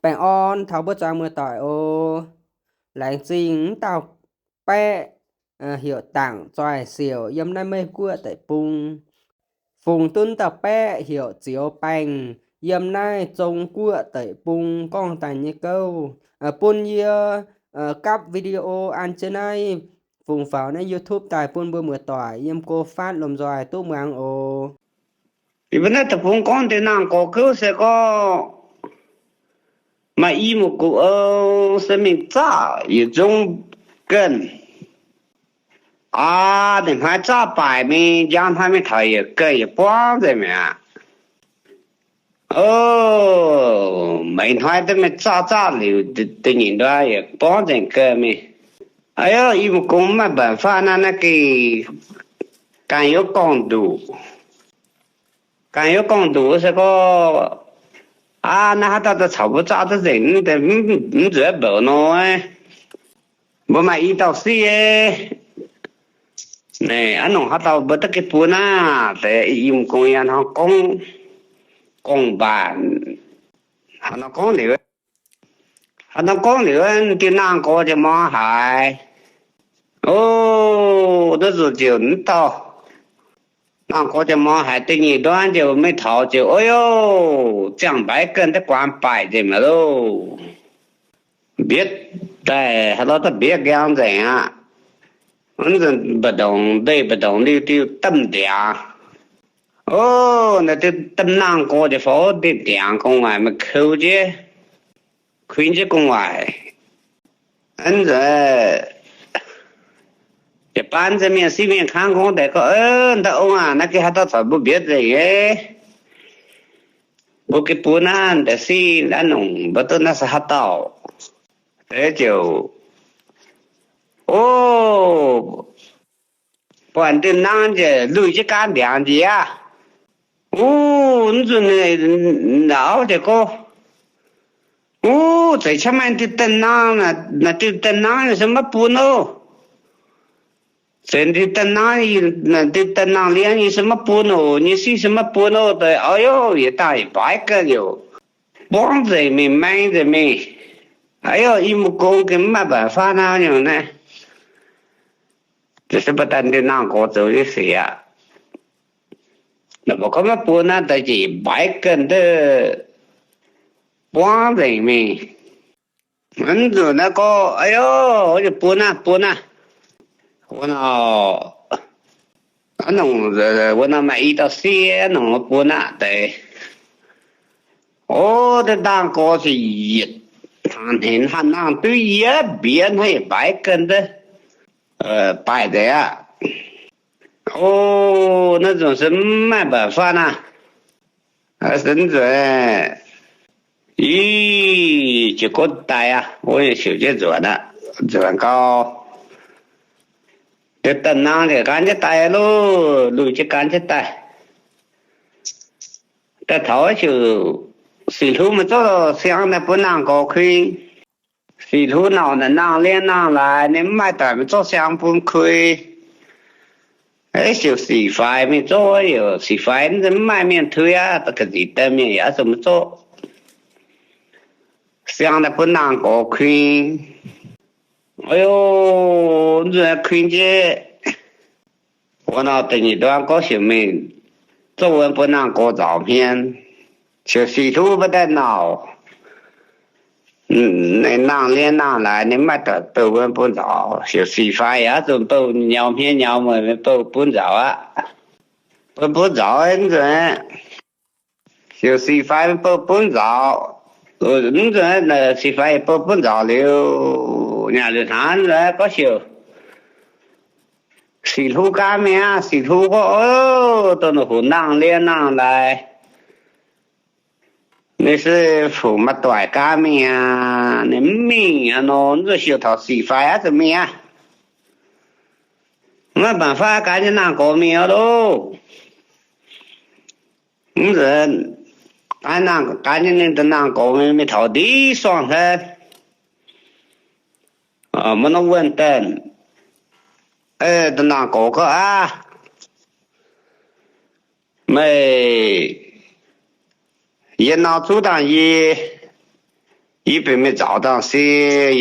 Baengh orn taux mbuo zuangx muoz-doic oc. Laengz zingh mv dauh baeqv heuc Dangc Zoih Siouc yiem naaiv Meih Guoqv deic-bung. Fungx duqv dauh baeqv heuc Zioux Baengh yiem naaiv Zong Guoqv deic-bung gorngv daaih nyei gouv bun yie gapv video an jienv naaiv fungx faaux naaiv YouTube daaih bun mbuo muoz-doic yiem go faatv lomh nzoih duqv muangx oc. Yie mbuo naaiv deic-bung gorngv deix naang-gorx gouv se gorngv maaih i mbu'gux oc, se mingh zaqv yietc zungv ganh. Aa, ninh hnoi zaqv baaic mingh, njang hnoi mingh taux yietc ganh yietc buangv nzengc mi'aqv. O, meix hnoi duqv mingh zaqv zaqv liuz, da'nyeic ndorm yietc buangv nzengc ganh mingh. Aa, i mbu'gux maiv mbaanc faanv naaiv, naaiv gengh ganh yaac gorngv nduqc. Ganh yaac gorngv nduqc se gorngv, aa, naaiv haaix dauh daaih caux mbuo zaqv duqv nzengc, mv zuqc mbuox nor, mbuo maaih i dauh sic. Naaiv nongc haaix dauh mbuo duqv geh bun naaiv deix i mbu'gux yaac hnangv gorngv, gorngv mbaanc, hnangv nor gorngv liuz, hnangv nor gorngv liuz, diuh naang-gorx ziouc mangc haiz. O, naaiv nzunc ziouc mv dauh naang-gorx ziouc mangc haiz da'nyeic ndorm ziouc mingh taux ziouc, o, ziangh mbaix ganh daaih guaax baaic nzengc mi'aqv loh. Mbietv daaih haaix lorz daaih mbietv nqaang nzengc aqv. Mv nzunc mbu'ndongx, ndeic mbu'ndongx liuz diuh damh ndiangx. O, naaiv diuh damh naang-gorx ziouc faaux ndeic ndiangx gu'nguaaic, maaih kouv jienv, kuinx jienv gu'nguaaic. Aa, nzunc jiez baan nzengc mienh sic mienh kangv gorngv deix gorngv, nda'ong aac, naaiv gengh haaix dauh caux mbuo mbietv nzengc nyei? Mbuo geh bun naaiv deix sic naaiv nongc mbuo duqv naaiv se haaix dauh? Deix ziouc, o, buatc diuh nangv njiec luih jienv gaanv ndiangx njiec aqv. Uv, mv nzunc naaic auv ziouc gorngv, uv, zeiz qaqv maaih diuh damh nangv, naaic diuh damh nangv se maiv bun oc. Zeiz diuh damh nangv, diuh damh nangv liangv nyei se maiv bun oc, nyei sic se maiv bun oc. Deix auv-youv yietc dangh yietc mbaix ganh youc, buangv nzengc mingh, maeng nzengc mingh. Aa, i mbu'gong gengh mv maaih mbaanc faanv hnangv nyungc naaiv. Deix se mv baac daaih diuh naang-gorx zoux nyei sic aqv. Naaic mbuo gorngv maiv bun naaiv deix jiex mbaix ganh duqv buangv nzengc mingh. Mv nzunc naaiv gorngv, aa, bun naaiv, bun naaiv. Wuov nor, wuov nor maaih i dauh sieqv nongc bun aqv deix. O, deix naang-gorx se yietc hnangv hmien hnangv nangh duqv yie mbienv hnangv yietc mbaix ganh duqv baaic deix aqv. O, naaiv nzunc se mv maaih mbaanc faanv aqv. Aa, se nzunc, ih, jiez gorn daaih aqv, wuov nyei siouc jienv nzuonx aqv, nzuonx gau. Deix da'nangv ziouc gan jienv daaih loh, luih jienv gan jienv daaih. Daaih taux siouc sic hlu maiv zorqv siang daaih bun naang-gorx kuing. Sic hlu nauc naaic nangh lien nangh laaix, ninh mv maaih doic maiv zorqv siang bun kuing. Siouc sic faix mingh zorqv, yaac sic faix mv maaih mienh tuix aqv, ga'nziex daaih mienh yaac zuqc maiv zorqv siang daaih bun naang-gorx kuing. Aa, nzunc kuing jienv, wuov nor da'nyeic ndorm gorngv siouc mingh zorqv wuom bun naang-gorx nzaaux hmien. Siouc sic hlu maiv daaih nauc, nangh lien nangh laaix ninh mv maaih doic bouh wuom bun nzaaux. Siouc sic faix yaac zuqc bouh nyaux hmien nyaux mueic mingh bouh bun nzaaux aqv. Bun bun nzaaux nzunc, siouc sic faix bouh bun nzaaux. Mv nzunc sic faix bouh bun nzaaux liuz, nyanc liuz hnangv nzunc gorngv siouc sic hlu gaanv mingh aqv. Sic hlu gorngv, o, dongh ninh hoc nangh lien nangh laaix, ninh se fungc maaih doic gaanv mingh aqv. Ninh mv mingh aqv nor, mv zuqc siouc taux sic faix aqv zuqc mingh aqv. Maiv mbaanc faanv, gan jienv naang-gorx mingh aqv loh. Mv nzunc, gan jienv ninh daaih naang-gorx mingh, mingh taux ndiev suangh hlaax, maiv nor wuonh daaih, daaih naang-gorx gorngv, aav, meih, yie nau zuqv dangh yie, Yie benx mingh nzaaux dangh se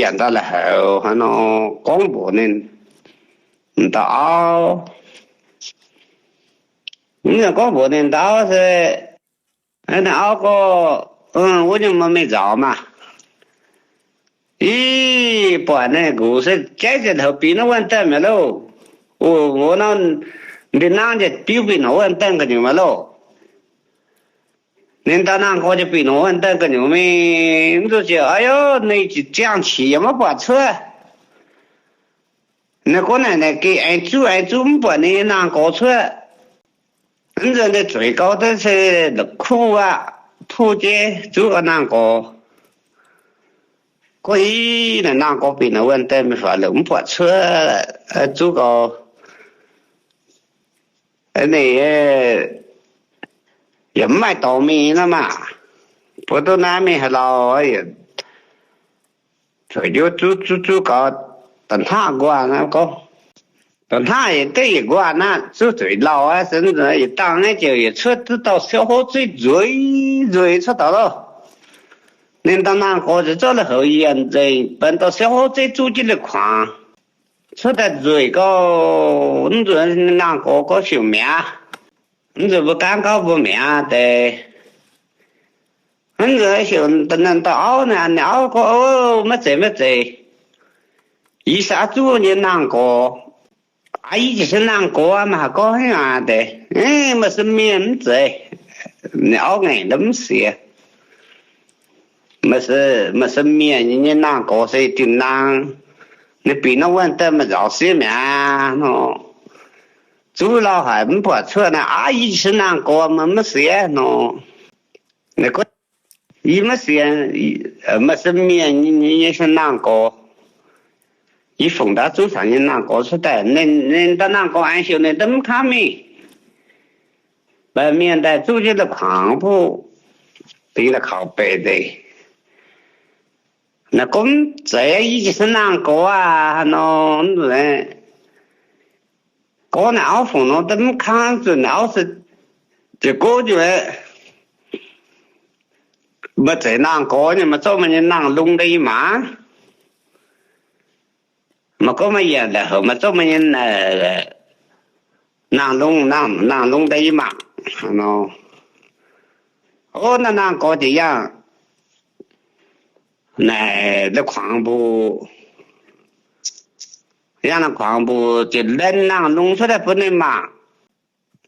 yaac ndau la'haux hnangv nor gorngv mbuox ninh dauh auv. Mv nzunc gorngv mbuox ninh dauh auv se, ninh auv gorngv, wuov nyungc meih mingh nzaaux maah. Ih, buatc ninh nqox se jaiv zienc houx bieqc naaiv wuonh daaih mi'aqv loh. O, wuov norm ndin nangv ziouc biuv bieqc norm wuonh daaih gu'nyuoz mi'aqv loh. Ninh dauh naang-gorx ziouc bieqc norm wuonh daaih gu'nyuoz mingh, mv nzunc ziouc, aa, ninh ziangh qiex yaac maiv buatc cuotv. Ninh gorngv naaic, naaic geh aengx zuqv aengx zuqv mv buatc ninh nyei naang-gorx cuotv. Mv nzunc ninh zueiz gau duqv se la'kuv aqv, puv jienv zuqv gau naang-gorx. Gorngv, ih, naaic naang-gorx bieqc norm wuonh daaih mingh faaux longc mv buatc cuotv, zuqv gau ninh yaac mv maaih dorngx mingh nor maah. Mbuo duqv naaiv mingh haaix lauh, zueiz njuov zuqv zuqv zuqv gau, da'hnangv nquaah aqv gorngv. Da'hnangv yietc diuv yietc nquaah aqv, zuqv zueiz lauh aqv, se yietc dangh naaiv ziouc yietc cuotv duqv dauh siouv hov zeiv nzueic nzueic cuotv daaih loh. Ninh dauh naang-gorx ziouc zorqv lui-houx yienc nzengc, benx dauh siouv hov zeiv zuqv jienv lui-kuangx cuotv daaih nzueic gau. Mv nzunc naang-gorx gorngv, siouc mi'aqv. Mv nzunc mbuo gaanv gauv mbuo mi'aqv deix. Mv nzunc siouc, ninh dauh auv, ninh auv gorngv, o, maiv zeiz, maiv zeiz. Yie se aav zuqv nyei naang-gorx. Aav, yie jiex se naang-gorx, meih haih gorngv hnangv naaic deix. Meih se mienh mv zeiz. Ninh auv ngaengc ndau mv siex. Meih se mienh nyei naang-gorx se diuh naang. Ninh bieqc norm wuonh daaih meih nzaaux siev mi'aqv nor. Zuqv lauh haic mv buatc cuotv naaic, aav, yie jiex se naang-gorx, meih mv siex nor. Ninh gorngv, yie maiv siex, meih se mienh nyei se naang-gorx. Yie fungc ndaauv zuqv caux nyei naang-gorx cuotv daaih. Ninh dauh naang-gorx aengx siouc ninh daaih mv kangv mingh. Mv baac mienh daaih zuqv jienv la'kuangx buv, dingx la'kaux beic deix. Naaic gorngv, mv zeiz, yie jiex se naang-gorx aqv nor. Gorngv naaic auv fungc nor daaih mv kangv, zuqc naaic auv se ziouc gorngv, meih zeiz naang-gorx nyei, meih zorqv meih nyei naang-lung daaih yie mangc. Meih gorngv meih yaac la'houc meih zorqv meih nyei naang-lung, naang-lung daaih yie mangc nor. O, naaiv naang-gorx ziouc yangh naaic la'kuangx mbuo, yangh la'kuangx mbuo ziouc laen naang-lung cuotv daaih bun ninh mangc.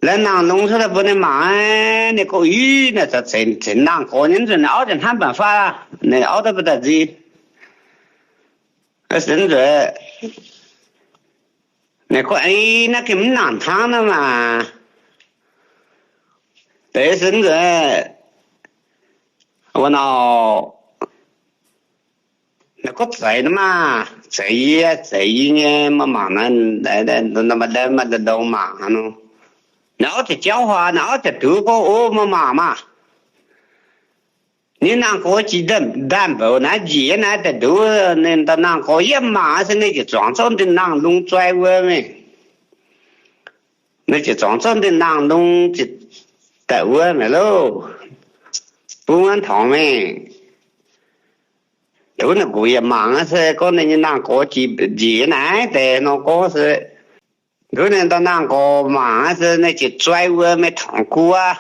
Laen naang-lung cuotv daaih bun ninh mangc aqv. Ninh gorngv, ih, naaic za'gengh naang-gorx nyei. Mv nzunc ninh auv ziouc hnamv mv baac faah, ninh auv daaih mv daaih nziex. Mv nzunc ninh gorngv, ih, naaiv gengh mv nangc hnangv naaiv maah. Deix se mv nzunc, wuov nor, naaic gorngv, zeiz nor maah, zeiz yie, zeiz yie nyei, meih mangc naaiv, maaih laen maaih longx mangc hnangv nor. Naaiv auv ziouc jauv huaax, naaiv auv ziouc duqv gorngv, o, meih mangc maah. Nyei naang-gorx jiex ndaamv-mboux naaiv njiec naaiv daaih nduov ninh dauh naang-gorx yiem mangc aqv se ninh ziouc zuangx zorqv ninh naang-lung zoi wuov mingh. Ninh ziouc zuangx zorqv ninh naang-lung ziouc daaih wuov mi'aqv loh. Bun wuov torngx mingh. Nduov ninh nqox yaac mangc aqv se gorngv ninh nyei naang-gorx jiex njiec naaiv deix nor gorngv se, nduov ninh dauh naang-gorx mangc aqv se ninh ziouc zoi wuov mingh torngx guov.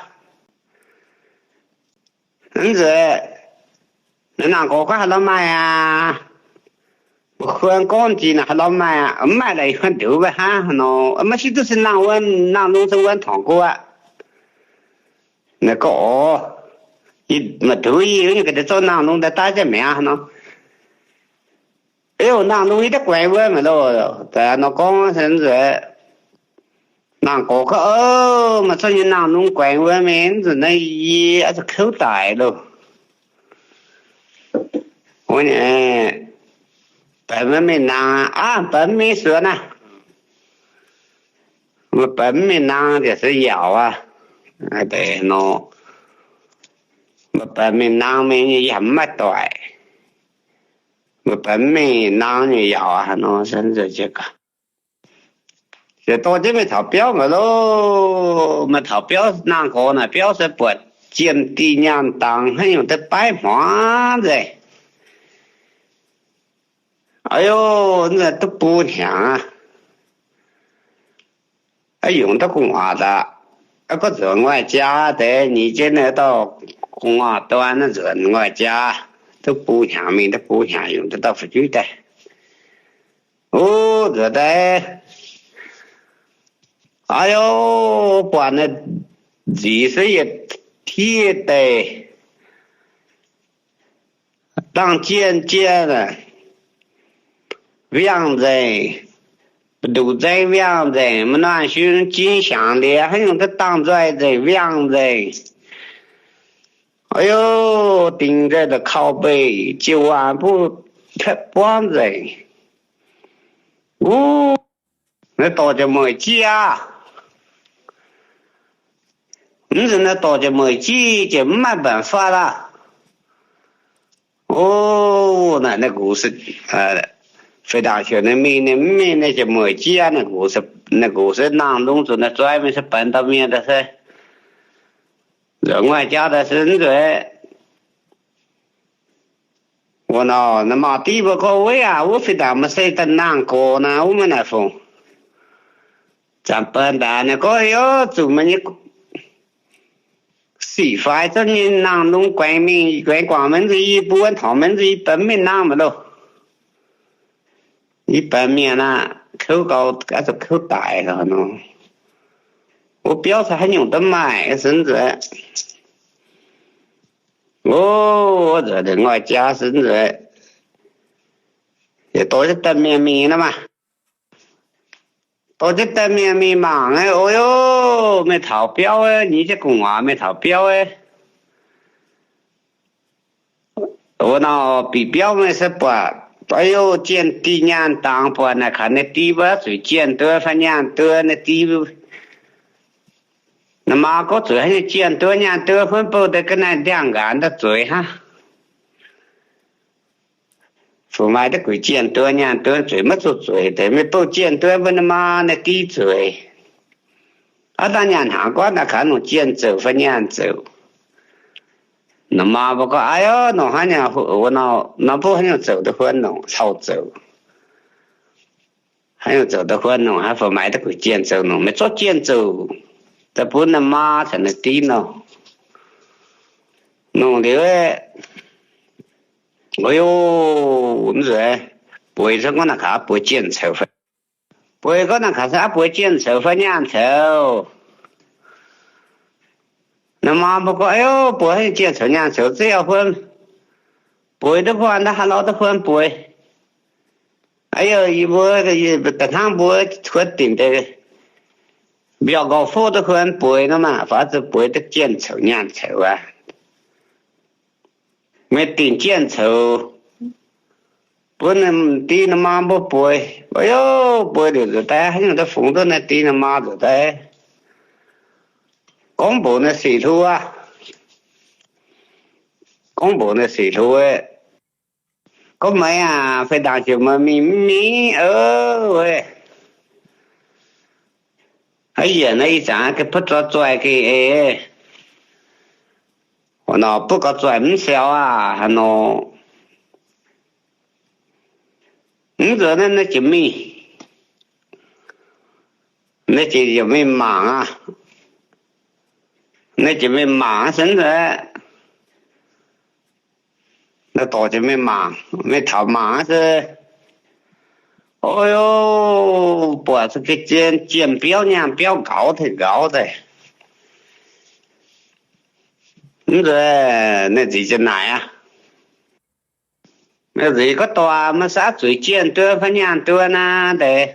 Mv nzunc, ninh naang-gorx gorngv, haaix lorz maaih aqv? Mbuo huon gorngv jiex naaic, haaix lorz maaih aqv? Mv maaih laaix huon nduov mbuo hnangv nor, maiv sieqv duqv se naang wuov, naang-lung se wuov torngx guov aqv. Ninh gorngv, orv, yie maaih duqv yie wuov nyungc ga'ndiev zorqv naang-lung daaih daav jienv mi'aqv nor. Eix naang-lung yie daav guaix wuov mi'aqv loh. Daaih nor gorngv se nzunc, naang-gorx gorngv, o, meih zorqv nyei naang-lung guaix wuov mingh, mv nzunc naaiv yie oix zuqc kouv daic loh. Wuov nyei, baeqc maiv mingh nangh aqv, baeqc mv mingh suonx aqv. Meih baeqc mv mingh nangh njiec se yaauc aqv. Deix nor, meih baeqc mingh nangh mingh nyei yaac mv maaih doic. Meih baeqc mv mingh nangh nyei yaauc aqv nor, ziouc dorh jienv mingh taux biauv mi'aqv loh. Maaih taux biauv, naang-gorx naaic biauv se buatc jiem-di nyaanh dangx haaix nyungc deix baiv hmuangx nzengc. Aa, duqv buv hnyangx aqv. Yungz duqv gu'nguaaz daaih, gorngv nzuonx nguaaiv jaax deix nyeiz jienv naaiv dauh gu'nguaaz dorn naaiv nzuonx nguaaiv jaax, duqv buv hnyangx mingh, duqv buv hnyangx yungz duqv dauh fu'jueiv daaih. Ov, nzuonx daaih, aa, buatc naaiv nziez se yietc tiev deix, dangh jienh jienh, viangh nzengc, nduqc nzengc viangh nzengc, maaih naaiv shu jiex hiaangx liuz haaix nyungc duqv dangh nzoih nzengc, viangh nzengc. Aa, dingc nzengc da'kauv mbeix, jiu waanc buv petv buangv nzengc. Ov, naaiv dorh jiex mueic jiex aqv. Mv nzunc naaiv dorh jiex mueic jiex, jiex mv maaih mbaeqc faatv aqv. Ov, naaiv, naaiv nqox se, feix ndaangc heuc ninh mingh, ninh mv mingh, naaiv jiex mueic jiex aqv. Naaiv nqox se nangh lungh zuqc naaiv zueiz mingh se benx dauh mienh daaih se nzuonx nguaaiv jaax daaih se nzueic. Wuov nor, naaiv maah div mbuo gorngv, Weiv aac, wuov fih ndaangc maaih se daaih nangh gox naaiv, wuov maiv naaic fungc. Zanc baac ndaangc ninh gorngv, Youz, zuqc meih nyei sic faix zunv nyei nangh lungh guaengx mingh, guaengx guangc maiv nzuih i buo taux maiv nzuih i benx mingh nangh maiv loh. I benx mienh aqv, kouv gau, gaav zuqc kouv daic lorqc nor. Wuov biauv se haaix nyungc duqv maaih se nzueic. Ov, nzueic, nzueic, nguaaiv jaax se nzueic. Yietc dorh jienv daaih mienh mingh nor maah. Dorh jienv daaih mienh mingh mangc, o, meih taux biauv, nyei jienv gu'nguaaz meih taux biauv. Wuov nor bieqc biauv meih se buatc, o, jienh dih nyaanh dangx, buatc naaic kaux naaiv div mbuo zuqc jienh duov fai nyaanh duov naaiv div. Naaiv maa gorngv zuqc haaix nyungc jienh duov nyaanh duov, huonv bouh deix ga'naaiv ndiangx-nqanx daaih zueiz hnangv. Fungc maaih deix guix jienh duov nyaanh duov zueiz maiv zuqc zueiz deix, meih bouh jienh duov mbuo naaiv maa naaiv div zueiz. Aav dangh nyaanh hnaangx gorngv naaic kaux nongc jienh zoux fai nyaanh zoux. Naaiv maa mbuo gorngv, Aa, nongc hnangv nyaanh, wuov nor, nor mbuo haaix nyungc zoux duqv huonv nongc hlauv zoux? Haaix nyungc zoux duqv huonv nongc? Haaix fungc maaih deix guix jienh zoux nongc? Meih zorqv jienh zoux daaih bun naaiv maa caux naaiv div nor. Nongc liuz, o, mv nzueic, bueix se gorngv naaic kaux bueix jienh coux fai, bueix gorngv naaic kaux se aav bueix jienh coux fai nyaanh coux. Naaiv maa mbuo gorngv, Aa, bueix jienh coux nyaanh coux ziouc huonv, bueix duqv huonv, ndaav haaix lorz duqv huonv bueix. Aa, yie mbuo da'hnangv mbuo huonv dinc deix mbiorngz nqorngv-foqv duqv huonv bueix nor maah, faaux zuqc bueix duqv jienh coux nyaanh coux aqv. Meih dinc jienh coux bun naaiv div naaiv maa mbuo bueix. O, bueix liuz nzueic daaih, haaix nyungc daaih fungx duqv naaiv div naaiv maa nzueic daaih. Gorngv mbuox naaiv sic hluo, gorngv mbuox naaiv sic hluo, gorngv, Meih aac, feix ndaangc ziouc meih mingh mv mingh? Ov, haaix yienc naaiv ih zanc ga'butv zorqv zoih ga'eix, wuov nor butv gau zoih mv siau aqv haaix nor. Mv nzuonx naaiv naaiv jiex mingh, naaiv jiex yaac mingh mangc aqv. Naaiv jiex mingh mangc aqv se, naaiv dorc jiex mingh mangc, mingh taux mangc aqv se, o, buatc se ga'jien jienh biauv nyaanh biauv nqauz tengx nqauz daaih. Mv nzuonx naaiv nziez jiex naaic aqv. Naaiv nziez gorngv dorc, meih sav zueiz jienh duov fai nyaanh duov naaiv deix?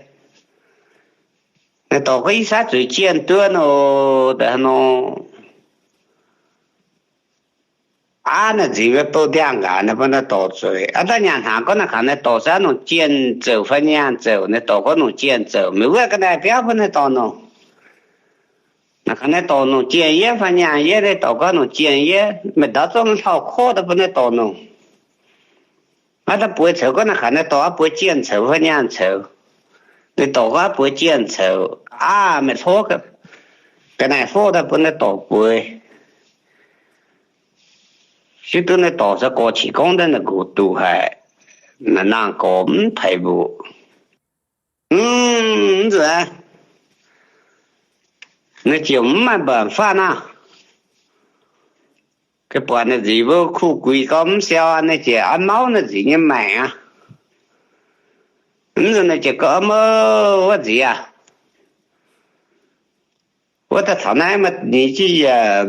Naaiv dorc gorngv, Yie sav zueiz jienh duov nor. Daaih nor, aav, naaiv nziez mbuo bouh ndiangx-nqanx naaiv bun naaiv dorc zueiz. Aav daaih nyaanh hnaangx gorngv naaiv kaux naaiv dorc se aav nongc jienh zouc fai nyaanh zouc. Naaiv dorc gorngv nongc jienh zouc. Meih wuov ga'naaiv biauv bun naaiv dorc nongc. Naaiv kaux naaiv dorc nongc jienh yietv fai nyaanh yietv? Naaiv dorc gorngv nongc jienh yietv. Meih ndau zungv hlauv-koqv daaih bun naaiv dorc nongc. Aav daaih bueix coux gorngv naaiv kaux naaiv dorc aav bueix jienh coux fai nyaanh coux? Naaiv dorc gorngv aav bueix jienh coux. Aav, meih hlo ga'naaiv-foqv daaih bun naaiv dorc bueix. Hiuv duqv naaiv dorc se gorx qiex gorngv daaih naaiv nqox duqv haic. Naang-gorx mv peix mbuoqc. Mv nzunc, naaiv ziouc mv maaih mbaeqc faanv naaiv. Buatc naaiv nziez mbuo kuv guix gorngv mv siau, naaiv ziouc an mauv naaiv nziez nyei maengc aqv. Mv nzunc naaiv ziouc gorngv, Mouv, wuov nziez aah, wuov daaih taux naaiv maaih nyic jienv yaac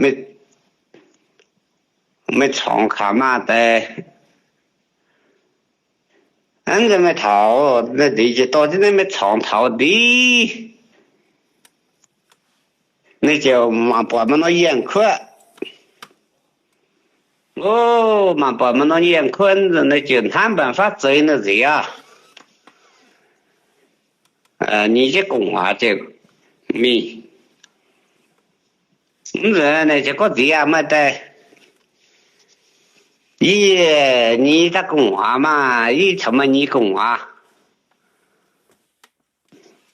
meih corngx kaax maah deix. Mv nzunc meih taux naaiv nziez ziouc dorh jienv naaiv meih corngx taux ndiev. Naaiv ziouc mangc buatc maaih norm yienh kuotv. O, mangc buatc maaih norm yienh kuotv, naaiv ziouc hnamv mbaeqc faanv zeix naaiv nziez aqv. Nyic jienv gu'nguaaz ziouc mingh. Mv nzunc naaiv ziouc gorngv, Nziez aah, meih daaih. Yie nyic daaih gu'nguaaz maah, yie caux meih nyic gu'nguaaz.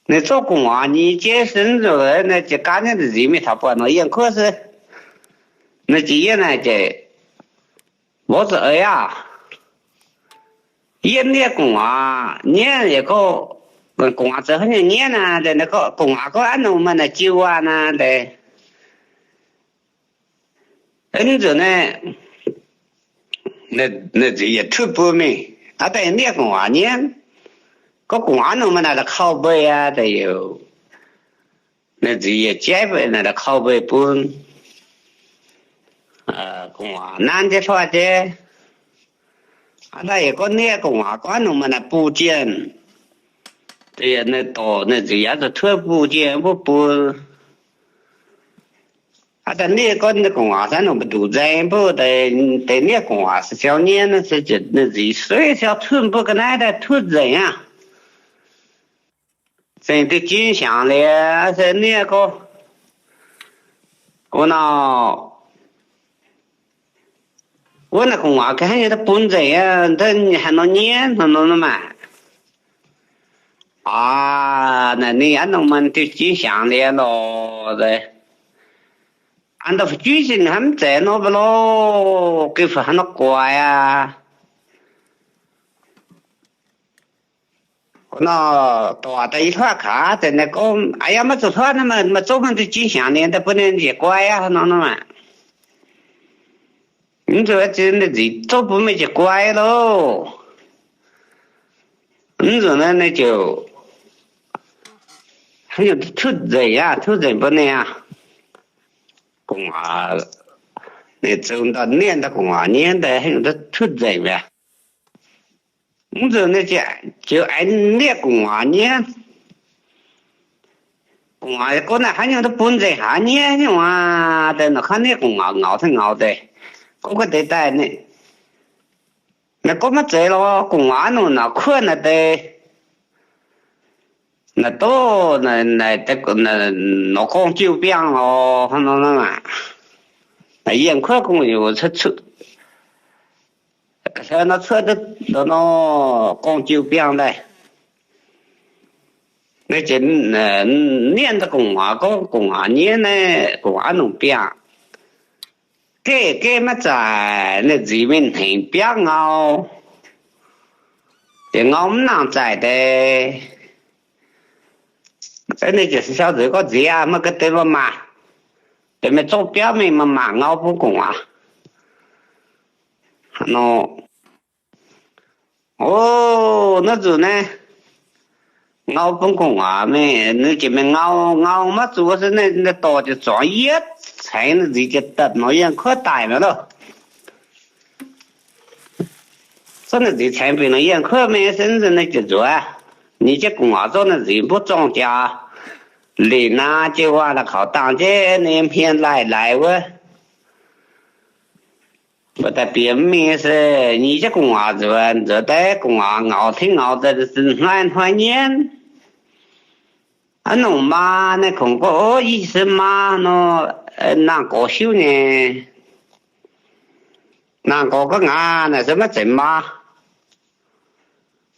Ninh zorqv gu'nguaaz nyic jienv se mv nzunc naaiv ziouc gaanv nyei nziez mingh taux buatc norm yienh kuotv se. Naaiv ziouc yiem naaic ziouc, Mbuo zuqc eix aah, yiem niev gu'nguaaz nyei yaac gorngv, gu'nguaaz zoux haaix nyungc nyei naaiv, gu'nguaaz gorngv aav nungx maaih naaic jiu waac naaiv deix. Mv nzunc naaiv, naaiv nziez yietc tutv bun mingh, aav daaih niev gu'nguaaz nyei, gorngv gu'nguaaz aav nungx maaih naaic la'kauv mbei aqv deix yoc. Naaiv nziez yietc jaiv naaic la'kauv mbei bun. Gu'nguaaz nanv jienv hloh jienv, aav daaih yaac gorngv niev gu'nguaaz gorngv aav nungx maaih naaic buh jienh. Naaiv dorc naaiv nziez yaac zuqc tuov buh jienh mbuo bun. Aav daaih niev gorngv gu'nguaaz aav nungx mbu'nduqc nzaeng mbuo deix, deix niev gu'nguaaz siau nyei naaiv se naaiv nziez suiv siau tutv mbuo ga'naaiv daaih tutv nzengc aqv. Zengc diuh jin hiaangx liuz se niev gorngv, Wuov nor, wuov naaic gu'nguaaz ga'haaix nyungc daaih bun nzengc aqv, haaix nor nyei hnangv nor maah. Aa, naaic ninh aav nungx maaih diuh jin hiaangx liuz lorqc. An daaih fu'jueiv zinh hnamv mv zeiz nor mbuo lo, gengh fu haaix nor guaix aqv. Nor, dorc daaih i hluav kaax deix naaiv gorngv, Aa yaac maiv zuqc hluav naaiv, meih zungv maaih diuh jin hiaangx liuz daaih bun ninh njiec guai aqv nor nor maah. Mv nzunc naaiv nziez zungv bun meih njiec guai loh. Mv nzunc naaiv ninh ziouc haaix nyungc duqv tutv nzengc aqv, tutv nzengc bun ninh aqv. Gu'nguaaz, ninh zoux daaih niev daaih gu'nguaaz nyei daaih haaix nyungc duqv tutv nzengc mi'aqv. Mv nzunc ninh ziouc aengx niev gu'nguaaz nyei. Gu'nguaaz gorngv, Naaiv haaix nyungc duqv bun nzengc haaix nyungc aqv? Daaih nor kangv niev gu'nguaaz ngaux tengx ngaux deix. Gorngv ga'deix daaih, naaiv gorngv maiv zeiz lorqc, gu'nguaaz nungh naaic kuotv naaic deix, naaic doqv naaic, nor gorngv jiu biangh lorqc. Naaic yienh kuotv gong-youz cuotv, nor cuotv duqv nor gorngv jiu biangh daaih. Naaiv ziouc niev daaih gu'nguaaz gorngv, Gu'nguaaz nyei naaiv gu'nguaaz nungh biangh. Geh geh maiv zaaic, ninh nziez mingh hnengx biauv ngau, ziouc ngau mv nangh zaaic deix. Ninh ziouc siau nzueic gorngv, Nziez aah, meih ga'deix maiv maaih, deix meih zorqv biauv mingh maiv maaih ngau bun gu'nguaaz nor. O, naaiv nzunc naaiv ngau bun gu'nguaaz mingh, ninh ziouc mingh ngau, ngau maiv zuqc se naaiv dorc ziouc zuangx yietv caengx, naaiv nziez ziouc dapv norm yienh kuotv daic mi'aqv loh. Zorqv naaiv nziez caengx bingx norm yienh kuotv mingh se naaiv nzunc naaiv ziouc nzuonx, ninh jienv gu'nguaaz zorqv naaiv nziez mbuov zorng jaax, lic naa jienv waac la'kaux dangh jienv ninh hmien laaih laaix wuov. Mbuo daaih bieqc mv mingh se, ninh jienv gu'nguaaz nzuonx, nzuonx daaih gu'nguaaz ngaux tingv ngaux daaih hnoi hnoi nyienh. Aav nongc maa naaiv kungx gorngv, Ov, yie se maa nor, naang-gorx hiuv nyei. Naang-gorx gorngv, Ngaax naaic se maiv zeiz maa.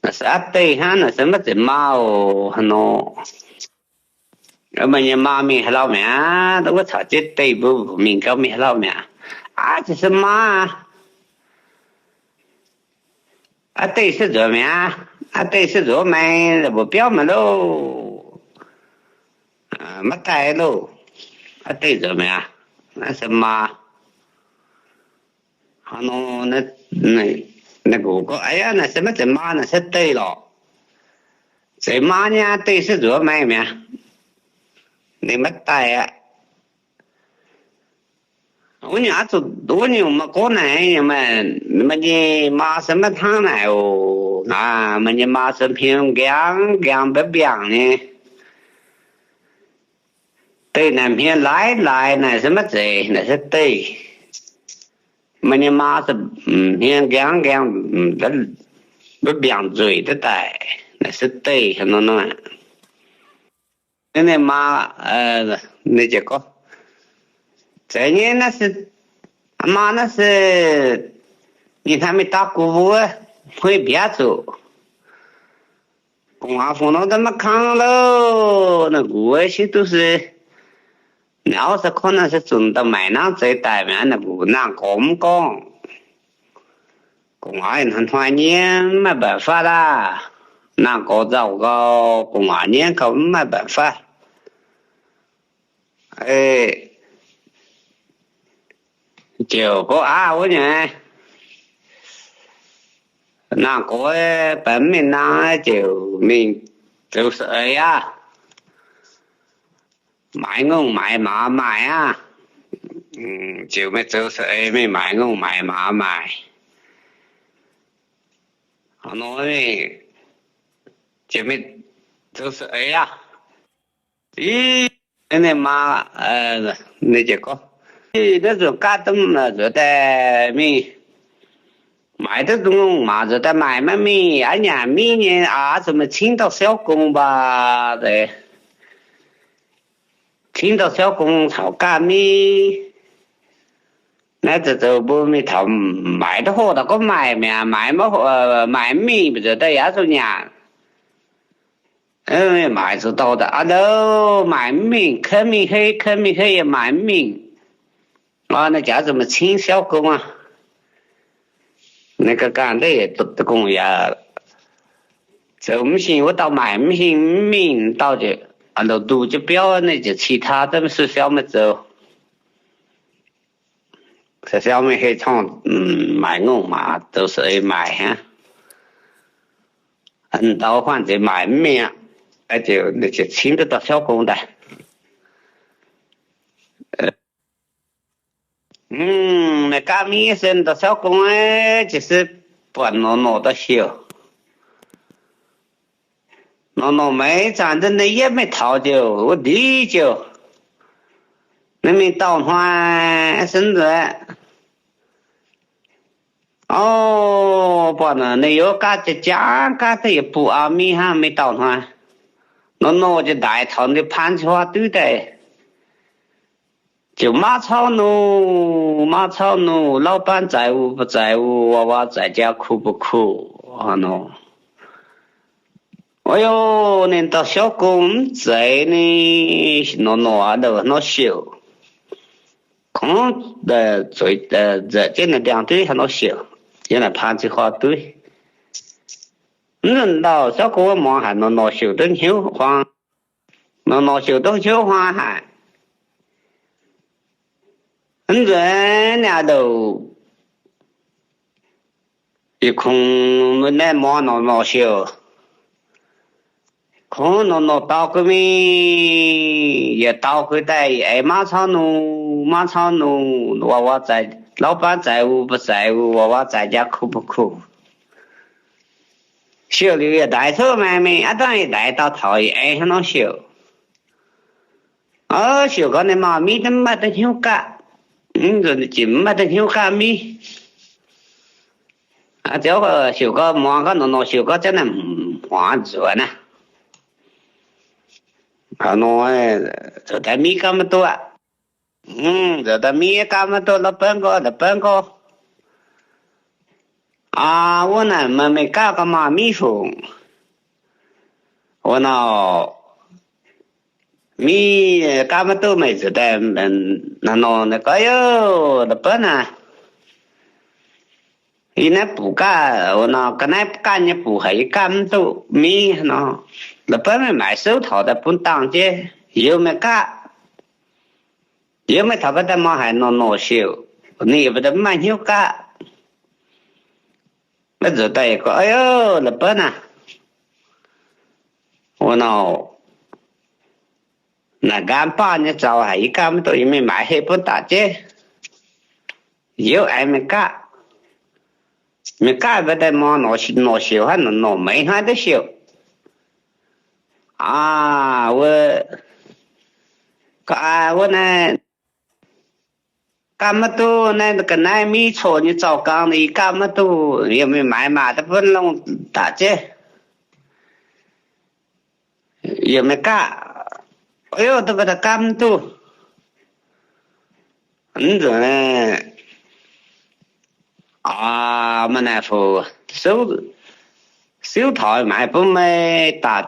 Naaic se aav deih hnangv, naaic se maiv zeiz maa oc. Hnangv nor, meih nyei maa mingh haaix lauh mi'aqv? Wuov caux jienv deih mbuo mingh gau mingh haaix lauh mi'aqv? Aav, ziouc se maa. Aa deih se nzuonx mi'aqv. Aa deih se nzuonx maengx mbuo biauv maah loh. Maiv daaih loh. Aa deih nzuonx mi'aqv. Naaiv se maa. Hnangv nor, naaiv nqox gorngv, Aa yaac naaic se maiv zeiz maa, naaic se deih lorqc. Zeiz maa nyei aa deih se nzuonx maengx mi'aqv. Ninh maiv daaih aqv. Wuov nyungc aqv zuqc, wuov nyungc maaih gorngv naaic, meih nyei maa se maiv hnangv naaic oc. Naaic meih nyei maa se hmien nqaengv nqaengv mbiangx mbiangh nyei. Deih naaic hmien laaix laaix naaic se maiv zeiz, naaic se deih. Meih nyei maa se hmien nqaengv nqaengv mbiangx nzueic duqv daaih, naaic se deih hnangv nor. Ninh maa, ninh ziouc gorngv, Zeiz nyei, naaiv se, maa, naaiv se ninh hnangv mingh dau gux mbuo hnoi mbiauz zuqc. Gu'nguaaz fungc nor daaih maiv kangv loh. Naaiv gux wuov sieqv duqv se, ninh auv se gorngv naaiv se zunc daaih maaic nangv zeix daaih mi'aqv. Naaiv gux naang gorx mv gorngv. Gu'nguaaz hnoi-hnoi nyienh mv maaih mbaeqc fatv aqv. Naang gorx nzauh gau, gu'nguaaz nyienh gau mv maaih mbaeqc fatv. Ziouc gorngv aqv wuov nyei, naang gorx baeqc mv mingh naang ziouc mingh zoux saeng-eix aqv. Maaiz ngongh maaiz maaz maaih aqv. Ziouc mingh zoux saeng-eix, mingh maaiz ngongh maaiz maaz maaih. Hnangv nor, ziouc mingh zoux saeng-eix aqv. Ih, ninh maa, ninh ziouc gorngv, Ih, naaiv nzunc gaav duqv nzuonx daaih mingh maaiz duqv ngongh maaz nzuonx daaih maaih maiv mingh, aav nyanc miv nyei aqv, zuqc meih cingv dauh siauv gong mbac. Cingv dauh siauv gong caux gaav miv. Naaiv zoux zoux mbuo mingh taux maaiz duqv hoqv daaih gorngv maaih mi'aqv, maaiz mv mingh nzuonx daaih yaac zuqc nyanc. Maaiz zuqc dauh daaih a'ndouh maaiz mv mingh, kouv mingh hei, kouv mingh hei yaac maaiz mv mingh. Naaiv jaax zuqc meih cingv siauv gong aqv. Naaiv ga'ganh deix deic-bung yaac zoux mv hingh wuov dauh maaic mv hingh mv mingh dauh ziouc a'ndouh nduqc jienv biauv, naaiv ziouc cih taux daaih maiv suiv siauv maiv zoux. Siauv maiv hei corngh maaic ngongh maaz zoux saeng-eix maaic hnangv. Dauh huaanh nzengc maaic mv mingh aqv, ziouc ziouc cingv duqv dauh siauv gong daaih. Naaic gaav miv se dauh siauv gong, jiez se buatc norqc-norqc daaih siouc. Norqc-norqc maiv zanc nzunc naaiv yietv maiv taux ziouc wuov ndiv ziouc, naaiv mingh dauh hnoi se nzuonx. O, buatc naaic ninh yaac gaav jaax jaax gaav daaih yietc buc aqv, mingh hnangv mingh dauh hnoi. Norqc-norqc ziouc ndaix taux ninh paan ziqc huaax duqv daaih. Ziouc maiv cauv nungh, maiv cauv nungh, lauv baanv zaaix wuov mv zaaix wuov, waac waac zaaix jaa kuv mv kuv nor. O, ninh dauh siauv gong mv zeiz ni, norqc-norqc a'ndouh nor siouc. Kungx zueiz nzengc jienv ninh ndiangx duqv haaix nor siouc, yiem naaic paan ziqc huaax duqv. Mv nzunc dauh siauv gong wuov muangx haic, norqc-norqc siouc duqv hnyouv huaang. Norqc-norqc siouc duqv hnyouv huaang haic. Mv nzunc ninh a'ndouh yietc kungx naaiv muangx norqc-norqc siouc. Kungx norqc-norqc dau gui mingh, yietc dau gui daaih, eix maiv cauv nungh, maiv cauv nungh, waac waac zaaix, lauv baanv zaaix wuov mv zaaix wuov, waac waac zaaix jaa kuv mv kuv. Siouc liuz yietc ndaix cuotv maengx mingh, aav dangh yietc ndaix dau taux yietc eix hnangv nor siouc. Siouc gau ninh maaih miv mv maaih duqv hnyouv gaav, mv nzunc jiex mv maaih duqv hnyouv gaav miv. Ziouc siouc gau muangx gau norqc-norqc siouc gau ziouc naaic hmuangx nzuonx naaiv. Nor, zoux daaih miv gaav maiv duqv. Zoux daaih miv gaav maiv duqv, la'benv gau, la'benv gau. Aa, wuov naaic meih, meih gaav gau maaih miv fungc? Wuov nor, miv gaav maiv duqv, meih zoux daaih nor, nor, naaiv gau youh, la'benv naaic. Yie naaiv buqc gaav, nor ga'naaiv ganh nyei buqc haic, yie ganh mv duqv mingh nor. La'benv meih maaiz souv taux daaih bun dangh jienv, youz meih gaav. Youz meih taux baav daaih mor haic nor nor siouc, ninh yietc baac mv maaih hnyouv gaav. Maiv nzuonx daaih gorngv, Ov, la'benv aah, wuov nor, naaic nqaam baanh nyei zaux haic, yie ganh mv duqv, yie meih maaiz heh bun dangh jienv. Youz aengx meih gaav. Meih gaav baav daaih mor nor siouc hnangv nor nor, meih hnangv duqv siouc. Aa, wuov, gorngv, Aa, wuov naaiv ganh maiv duqv, naaiv ga'naaiv mingh coqv nyei zaux gang, yie ganh maiv duqv, yie meih maaiz maah daaih bun longc daaih jienv. Yie meih gaav, Ov, duqv baav daaih ganh mv duqv. Mv nzunc, aa, maaih naaic fu, siouv taux maaiz bun meih, daaih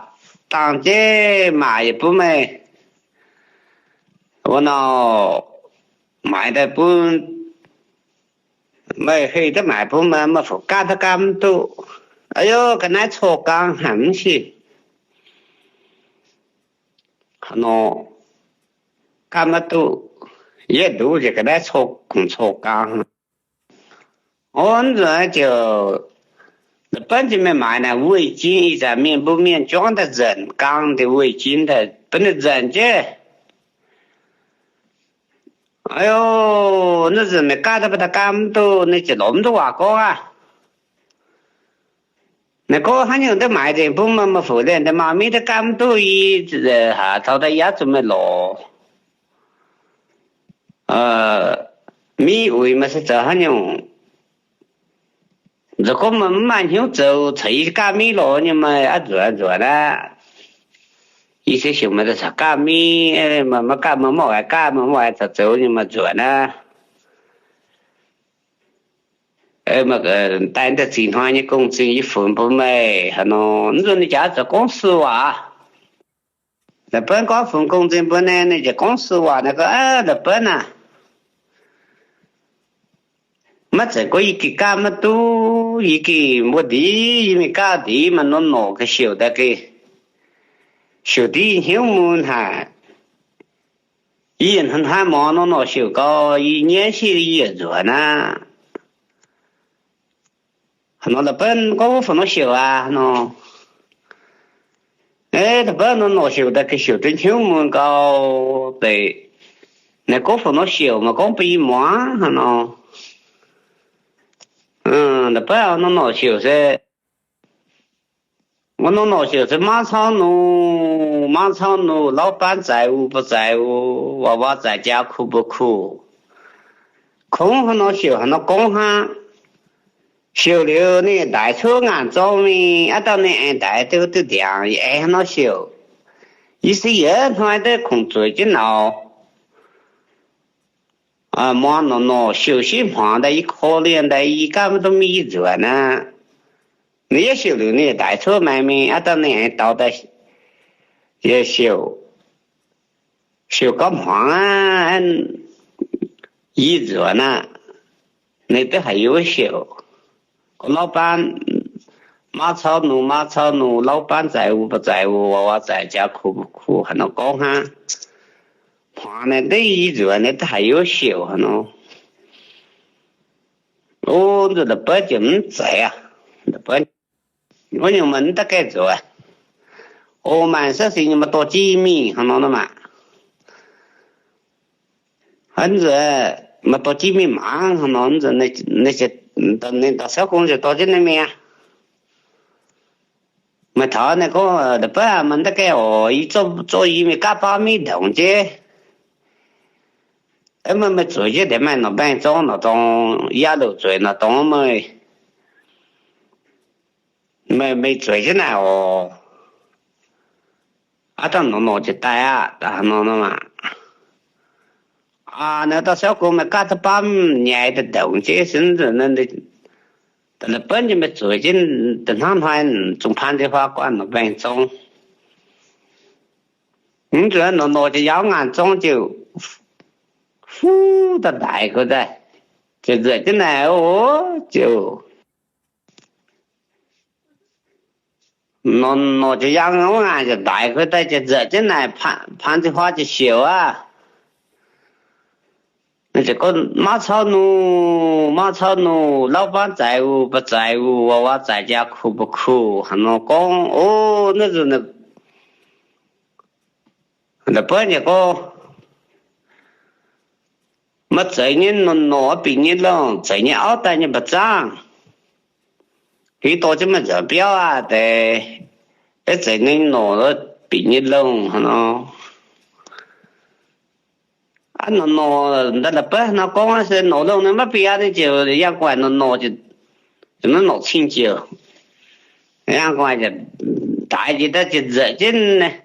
dangh jienv maaic yaac bun meih. Wuov nor, maaiz daaih bun meih, heh duqv maaiz bun meih, meih fu ganh daaih ganh mv duqv. Aa, yie ga'naaiv coqv gang haic mv sic. Hnangv nor, ganh maiv duqv, yietv nduqc njiec ga'naaiv coqv, kungx coqv gang. Ov, nzunc ziouc, la'benv jiex meih maaiz naaic weih jin, ih zanc mienh mbuo mienh juangv daaih nzanc gang deix weih jin daaih bun ninh nzanc jienv. Aa, naaiv nzunc meih gaav daaih baav daaih ganh mv duqv, ninh ziouc lorz mv duqv waac gorngv aqv. Ninh gorngv, Haaix nyungc duqv maaiz nzengc bun meih, meih fu nzengc daaih maah, mingh daaih ganh mv duqv, yie haaix taux daaih yaac zuqc meih lorz mingh uix meih se zoux haaix nyungc. Zoux gorngv meih mv maaih hnyouv zoux, caux yie ganh mingh lorz nyei, meih aqv nzuonx nzuonx aqv. Yie se siouc meih daaih caux ganh mingh, meih maiv ganh, meih mv oix ganh, meih mv oix caux zoux nyei, meih nzuonx aqv. Daaih daaih zinh hnoi nyei gong-zinh yie funx bun meih haaix nor. Mv nzunc ninh jaax zoux gorngv suh waac. La'benv gorngv funx gong-zinh bun ninh, ninh ziouc gorngv suh waac naaic gorngv, La'benv aah, maiv zeiz gorngv yie gengh ganh maiv duqv, yie gengh mbuo ndiev, yie mingh ganh ndiev maaih norm norqc ga'siouc daaih geh siouc div hnyouv mun haic. Yie hnoi-hnoi muangx norm norqc siouc gau, yie nyaiv sic yie nzuonx aqv. Haaix nor la'benv gorngv wuov fungc norm siouc aac nor. La'benv norm norqc siouc daaih ga'siouc duqv hnyouv mun gau deix. Naaiv gorngv fungc norm siouc maaih gorngv bun yie muangx haaix nor. La'benv norm norqc siouc se, wuov norm norqc siouc se mangv cauv nungh, mangv cauv nungh, lauv baanv zaaix wuh, ba'zaaix wuh, waac waac zaaix jaax kuh mbuo kuh. Kungx haaix nor siouc haaix nor gorngv hnangv. Siouc liuz ninh ndaix cuotv ngaanc zorng mingh, aav dauh ninh aengx ndaix duqv duqv ndiangx, yie aengx haaix nor siouc. Yie se yietc hnoi daaih kungx zueiz jienv nauz. Muangx norqc norqc siouc sieqv hmuangx daaih yie korv-lienh daaih yie ganh maiv dungx mingh yie nzuonx aqv. Ninh yietv siouc liuz ninh ndaix cuotv maengx mingh, aav dauh ninh aengx daaux daaih yie siouc, siouc gauh hmuangx aqv, yie nzuonx aqv. Ninh duqv haiz yie wuov siouc. Gorngv lauv baanv, mangv cauv nungh, mangv cauv nungh, lauv baanv zaaix wuh, ba'zaaix wuh, waac waac zaaix jaax kuh mbuo kuh haaix nor gorngv hnangv. Hmuangx naaic deix yie nzuonx naaic duqv haiz yie wuov siouc haaix nor. O, nzunc la'benv ziouc mv zeiz aqv. La'benv, wuov nyungc maaih mv da'gaengh nzuonx. O, maaih se singx nyei maaih dorh jienv mingh haaix nor nor maah. Hnangv nzunc maaih dorh jienv mingh mangc haaix nor, ninh dauh siaauv gong ziouc dorh jienv ninh mingh aqv. Maaih taux ninh gorngv, La'benv aah, maaih mv da'gaengh oc, yie zorqv yie mingh gaav baamv mingh ndongc jienv. Meih, meih zueiz jienv deix maaih norqc baengh zorng norqc dorngx, yaac louc zueiz norqc dorngx meih. Meih, meih zueiz jienv naaic oc. Aav dangh norqc norqc ziouc daaih aqv, daaih haaix nor nor maah. Aa, naaiv dauh siaauv gong maaih gaav da'baamv nyaiz daaih ndongc jienv, daaih la'benv jienv meih zueiz jienv daaih hnangv hnoi zungh paan nziex huaav guanh norqc baengh zorng. Mv nzunc norqc norqc ziouc yaac ngaanc zorng ziouc fuv daaih ndaix go daaih, ziouc nzueic jienv naaic oc, ziouc Nor, nor ziouc yangh wuov ngaanc ziouc ndaix kuv daaih ziouc nzueic jienv naaic, paan ziouc huaav ziouc siouc aqv. Ziouc gorngv, Mauv cauv nuc, mauv cauv nuc, lauv baanv zaic wuc, ba'zaic wuc, waac waac zaic jaa kuh ba'kuh, hnangv nor gorngv. O, naaiv nzunc la'buonv ziouc gorngv, Meih zeix nyei norqc, norqc bieqc nyei longh, zeix nyei auv daaih nyei mba'zangv, hiuv dorh jienv meih nzuonx biauv aqv deix. Eix zeix nyei norqc bieqc nyei longh hnangv nor. Aav, norqc, norqc, nda'la'buonv nor gorngv se norqc longh ninh maiv bieqc aqv, ninh ziouc yangh gu'nguaaic norqc, norqc, ziouc naaiv norqc cing jiouc, yangh gu'nguaaic ziouc ndaix njiec daaih ziouc nzueic jienv naaiv.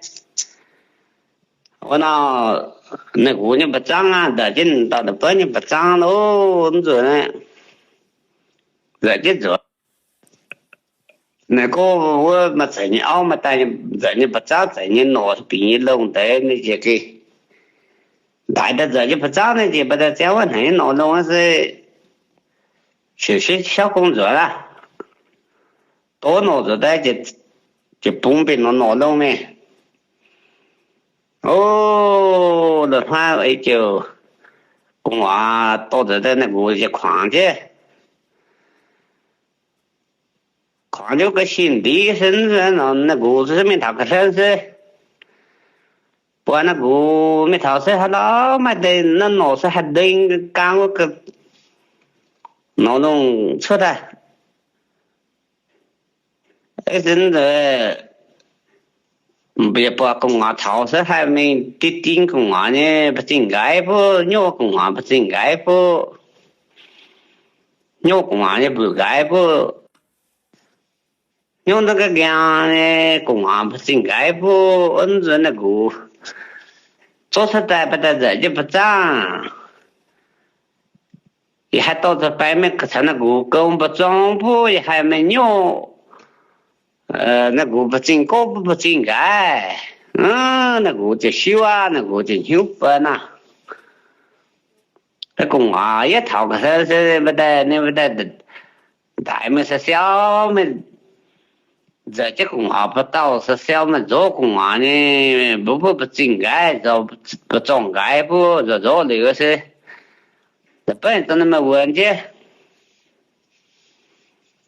Wuov nor, ninh gux nyei mba'zangv aqv, nzueic jienv dauh la'buonv nyei mba'zangv loh, nzueic, nzueic jienv nzueic. Naaiv gorngv wuov maaih zeix nyei auv, maaih daaih nzueic nyei mba'zangv, zeix nyei norqc bieqc nyei longh deix, ninh ziouc geh ndaix daaih nzueic nyei mba'zangv, ninh ziouc baac daaih ziangh wuov hnaangx nyei norqc longh se siouc siouc siauv gong nzueic aqv. Dorh norqc nzueic daaih ziouc bungx mbenc norqc, norqc longh mingh. O, la'hnoi ei ziouc gu'nguaaz dorh nzueic daaih, ninh gux ziouc kuangx jienv. Kuangx jienv ga'sin ndiev se, ninh gux se mingh taux ga'hlen se, buatc ninh gux mingh taux se haaix lauh maaih deix naaiv norqc se haih ndeng gaang wuov, norqc longh cuotv daaih. Eix zenx nzengc, mbuo yaac buatc gu'nguaaz taux se haih mingh ding ding gu'nguaaz nyei mba'zing nqaiv buov, nyouv gu'nguaaz mba'zing nqaiv buov, nyouv gu'nguaaz nyei mbuoqc nqaiv buov, nyouv naaiv ga'naaiv nqaang nyei gu'nguaaz mba'zing nqaiv buov. Wuov nzunc naaiv gux zorqv cuotv daaih, baac daaih nzueic jienv mba'zangv. Yaac haih dorh nzueic baengx mingh caux naaiv gux gong mba'zorng buov, yaac haih mingh nyouv naaiv gux mba'zing gouv, mba'zing nqaiv. Naaiv gux ziouc siouv aqv, naaiv gux ziouc hnyouv bun naaiv. Gu'nguaaz yietv taux ga'hlen se mbuo daaih, ninh mbuo daaih ndaix mingh se siauv mingh, nzueic jienv gu'nguaaz ba'dauh se siauv mingh nzorv gu'nguaaz nyei mbuo, mbuo mba'zing nqaiv, mba'zorng nqaiv buov nzorv nzorv liuz se, da'beiv dongh ninh mingh wuonx jienv.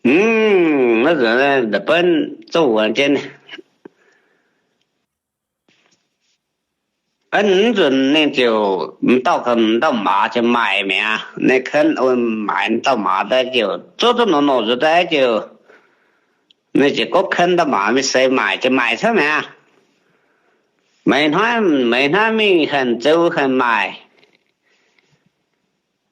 Mv, da'beiv zungv wuonx jienv. Mv nzunc ninh ziouc m'dauh, m'dauh maaz ziouc maaic mi'aqv. Ninh kan maaic m'dauh maaz daaih ziouc zouv duqv norqc norqc nzueic daaih ziouc, ninh ziouc gorngv kan m'dauh maaz mingh seix maaic, ziouc maaic cuotv mi'aqv. Meih hnoi, meih hnoi mingh hanc zoux hanc maaic.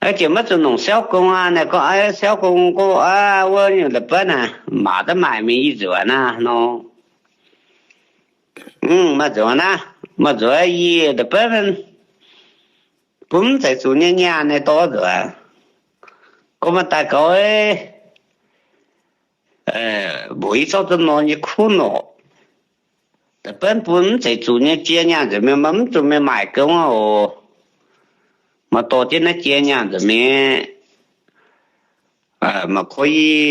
Ziouc maiv zuqc longc siauv gong aqv. Ninh gorngv, Siauv gong gorngv aqv, wuov nyungc da'beiv naaic, maaz daaih maaic mingh yie nzueic naaiv nor. Mv, maaih nzueic naaiv, maaih nzueic yie da'beiv, bun mv zeiz zuqc nyei nyaanh nyei dorh nzueic. Gorngv maaih daaih gaux, mbuox yie zorqv zunv nor nyei kuv norqc, da'beiv bun mv zeiz zuqc nyei jiex nyaanh nzueic mingh, maaih mv zuqc mingh maaic gong aqv oc. Maaih dorh jienv naaiv jiex nyaanh nzueic mingh, maaih kov yie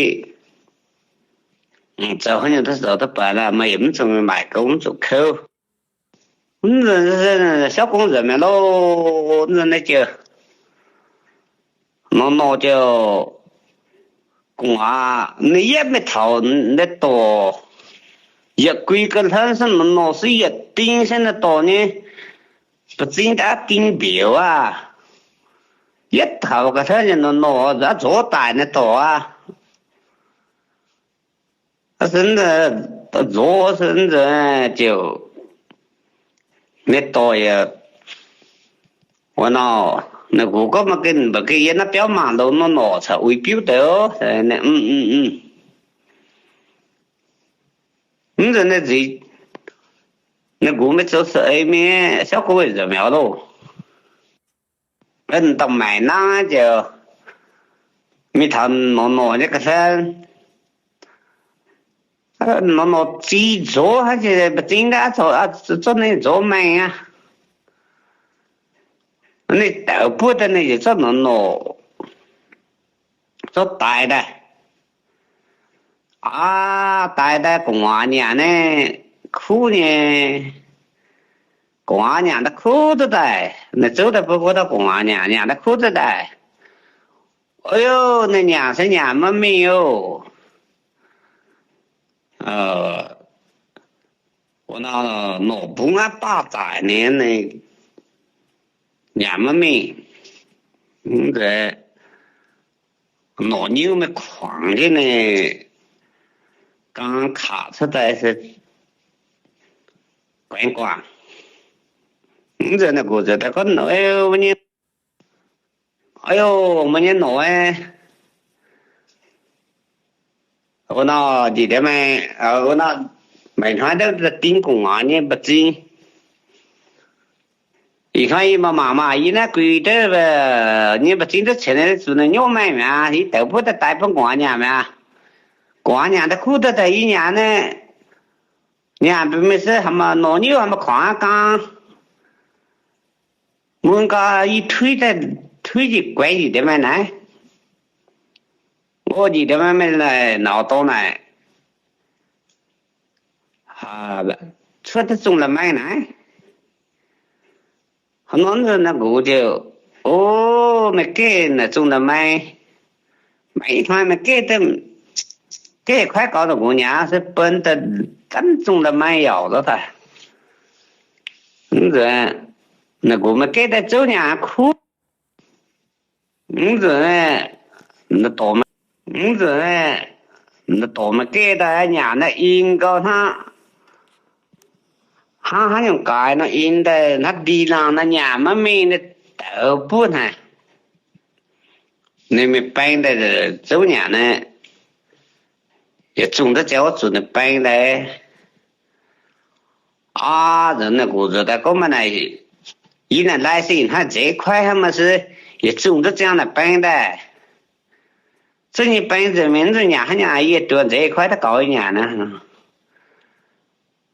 zoux haaix nyungc daaih zoux daaih baac, maaih yietc mv zuqc mingh maaic gong, mv zuqc kouv. Siauv gong nzueic mi'aqv loh. Naaiv ziouc norqc norqc ziouc gu'nguaaz ninh yietv mingh taux naaiv dorc, yietc gui ga'hlen se norqc norqc se yietc ding se naaiv dorc nyei ba'zing daav ding mbiouc aqv. Yietv taux ga'hlen nyei norqc norqc aqv, nzox daic naaiv dorc aqv. Nzox ziouc, naaiv dorc yaac, wuov nor, naaiv gux gorngv, Mv baac gengh yie naaiv biauv mangc longx, norqc norqc caux uix biuv deix oc. Mv nzunc naaiv nziez, naaiv gux maiv zoux seix mingh, siauv gong nzueic mi'aqv loh. Dauh maaic nangv ziouc mingh taux norqc norqc nyei ga'hlen. Norqc norqc zic nzox hnangv, ba'zing daav zorqv ninh nzox maengh aqv. Ninh daix buov daaih, ninh ziouc zorqv norqc norqc zorqv daix daaih. Aav, daaih daaih gu'nguaaz nyanc naaiv kuv nyei. Gu'nguaaz nyanc daaih kuv duqv daaih. Naaiv zouv daaih bun gorngv daaih gu'nguaaz nyanc, nyanc daaih kuv duqv daaih. Ov, naaiv nyanc se nyanc maiv mingh oc. Norqc bungx aqv, baah zaic ninh, nyanc maiv mingh. Norqc nyiuv maiv kuangx jienv ninh, gaang kaqc cuotv daaih se guaengx guangc. Mv nzunc naaiv nqox nzuonx daaih gorngv, Ov, meih nyei norqc, wuov nor njiec deix maengx, wuov nor, meih hnoi ndouv dingh gu'nguaaz nyei mba'zing. Ih hnoi yie maaih mangc maah, yie naaiv guix ndouv nyei mba'zing duqv qiemx zuqc naaiv nyov maengh mi'aqv. Yie douz buov daaih daix bun gu'nguaaz nyanc mi'aqv. Gu'nguaaz nyanc daaih kuv duqv daaih yie nyanc naaiv. Nyanc mingh se haaix norqc nyiuv haaix kuangx aqv gaang. Mun gau yie tuiv daaih, tuiv njiec guaengx njiec deix maengx naaiv. Ov, njiec deix maengx naaic, nauz dorngx naaic, cuotv duqv zungh la'maeng naaiv. Hnangv nor naaiv nqox ziouc, Ov, meih geh naaic zungh la'maeng. Maiv hnoi meih geh, geh kuaaiv gaux naaic nqox nyanc se bun daaih zanv zungh la'maeng yaac daaih. Mv nzunc naaic nqox meih geh daaih zouv nyanc kuv. Mv nzunc, mv nzunc, dorc meih geh daaih nyanc naaiv in gau hnangv, hnangv haaix nyungc gaaix nor in daaih hnangv ndih nangh naaiv nyanc maiv mingh, naaiv douz buov haic. Ninh mingh baeng daaih zouv nyanc naaiv, yietc zungh duqv ziangh wuov zuqc ninh baeng daaih. Aav, nzunc naaiv nqox nzuonx daaih gorngv, Maiv naaic, yie naaic lai se ih hnoi nzeix kuaaiv hnangv, maaih se yietc zungh duqv ziangh naaic baeng daaih. Zungv nyei baeng nzengc mingh, zuqc nyanc hnangv nyanc, yie duqv nzeix kuaaiv daaih gaux yie nyanc naaiv.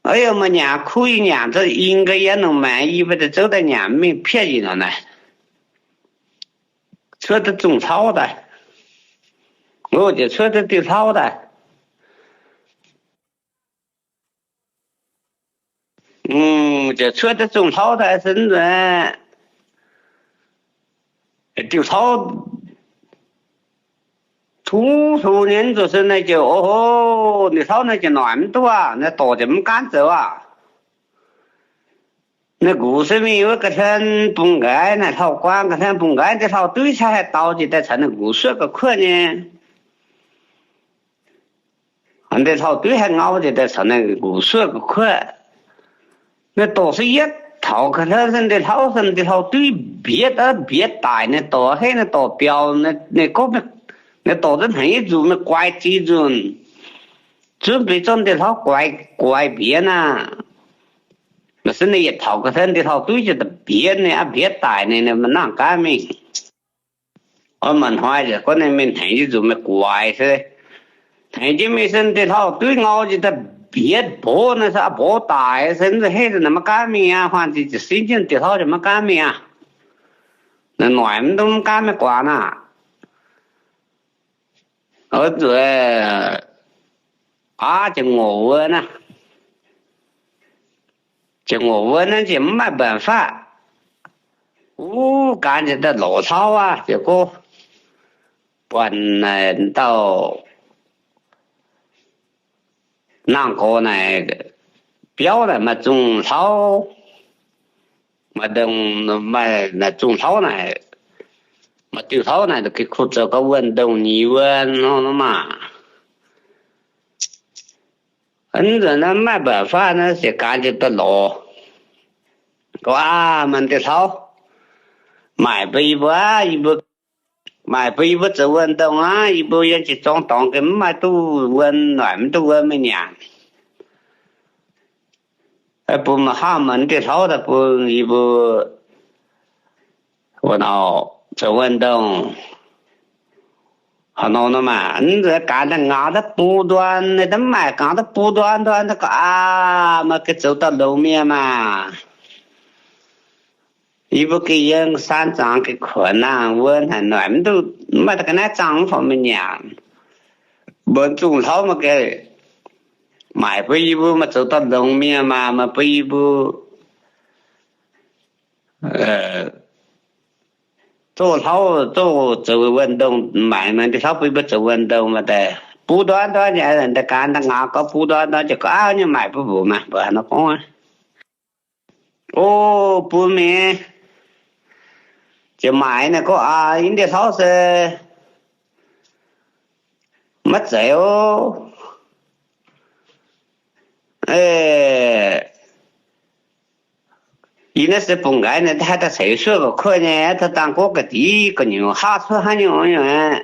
Ov, yie maaih nyanc kuv yie nyanc zungv in gau yie nongc maengx, yie mbuo daaih zouv daaih nyanc mingh piatv njiec norqc naaic. Cuotv duqv zungh hlauv daaih. Ov, ziouc cuotv duqv diuh hlauv daaih. Ziouc cuotv duqv zungh hlauv daaih se nzunc, diuh hlauv tungx hlo nyei nzunc se naaiv ziouc, o ho, ninh hlauv naaiv ziouc noic mv duqv aqv. Naaiv dorc ziouc mv gaanv zoux aqv. Naaiv nqox se mingh wuov ga'hlen bungx nqaiv, naaiv hlauv-guaang ga'hlen bungx nqaiv, diuh hlauv-duiv cingx haih daux njiec daaih caux naaiv nqox suotv ga'kuotv nyei. Diuh hlauv-duiv haih ngau njiec daaih caux naaiv nqox suotv ga'kuotv. Naaiv dorc se yietv taux ga'hlen se diuh hlauv, se diuh hlauv-duiv mbietv, mbietv daic naaiv dorc, hei naaiv dorc biaux, ninh gorngv, naaiv dorc zungv hnangv yietv nzunc mingh guaix ziex nzunc, zunv beix zorqv diuh hlauv guaix, guaix mbietv naaiv. Mv se ninh yietv taux ga'hlen diuh hlauv-duiv ziouc mbietv ninh aqv, mbietv daic ninh, ninh maiv nangh gaav mingh. Oix maaih hnoi ziouc gorngv ninh mingh hnangv yietv nzunc mingh guaix se, hnangv jienv mingh se diuh hlauv-duiv ngau njiec daaih mbietv mboqv naaiv se aqv, mboqv daic se, mv zeiz hei naaiv maiv gaanv mingh aqv, huaang ziqc ziqc sin jienv diuh hlauv ziouc maiv gaanv mingh aqv. Naaiv noic mv dungx mv gaanv mingh guaax naaiv. Oix zuqc aav ziouc ngorc wuov naaiv, ziouc ngorc wuov naaiv ziouc mv maaih mbaeqc faatv. Wuov gaanv ziouc daaih lorz hlauv aqv, ziouc gorngv, buatc naaic dauh nangh gorx naaic, biauv naaic maaih zungh hlauv, maaih ndongc, maaih naaic zungh hlauv naaic, maaih diuh hlauv naaic, geh kuh zoux gau wuonh ndongc nyic wuonh nor maah. Mv nzunc naaiv mv maaih mbaeqc faatv naaiv, ziouc gaanv ziouc daaih lorz gorngv, Aav, maaih diuh hlauv maaic bun yie mbuo aqv, yie mbuo, maaic bun yie mbuo zoux wuonh ndongc aqv. Yie mbuo yiem jiex zorng dorngx gengh mv maaih duqv wuonh, noic mv duqv wuonh mingh nyanc. Bun maaih hnangv maaih diuh hlauv daaih bun yie mbuo wuov nor zoux wuonh ndongc. Hnangv nor nor maah, mv nzunc gaanv daaih ngaux duqv bun nduon, ninh mv maaih, ngaux duqv bun nduon, nduon gorngv, Aav, meih gengh zoux dauh longx mienh maah. Yie mbuo gengh yiem saan zangx gengh kuonx nangh wuonh haic, noic mv duqv, mv maaih da'ga'naaiv zaangh mv faaux mingh nyanc. Mbuo zungh hlauv maaih ganh maaic bun yie mbuo, maaih zoux dorh longx mienh maah, maaih bun yie mbuo zoux hlauv, zoux zoux wuonh ndongh, maaic maaih ndie hlauv bun yie mbuo zoux wuonh ndongh maaih daaih buv ndortv ndortv nyei, daaih gaax daaih ngaaux gorngv buv ndortv ndortv, ziouc gorngv aav nyei maaic bun mbuo maah, mbuo haaix nor gorngv. O, bun mingh. Ziouc maaic naaic gorngv, aa, yie ndie hlauv se maiv zeiz ov. Yie naaiv se bungx nqaix naaic, haaix daaih ceix suov ga'kuov nyei, taux dangh gorngv ga'dic gu'nyuoz haav cuotv haaix nyungc nyungc aqv,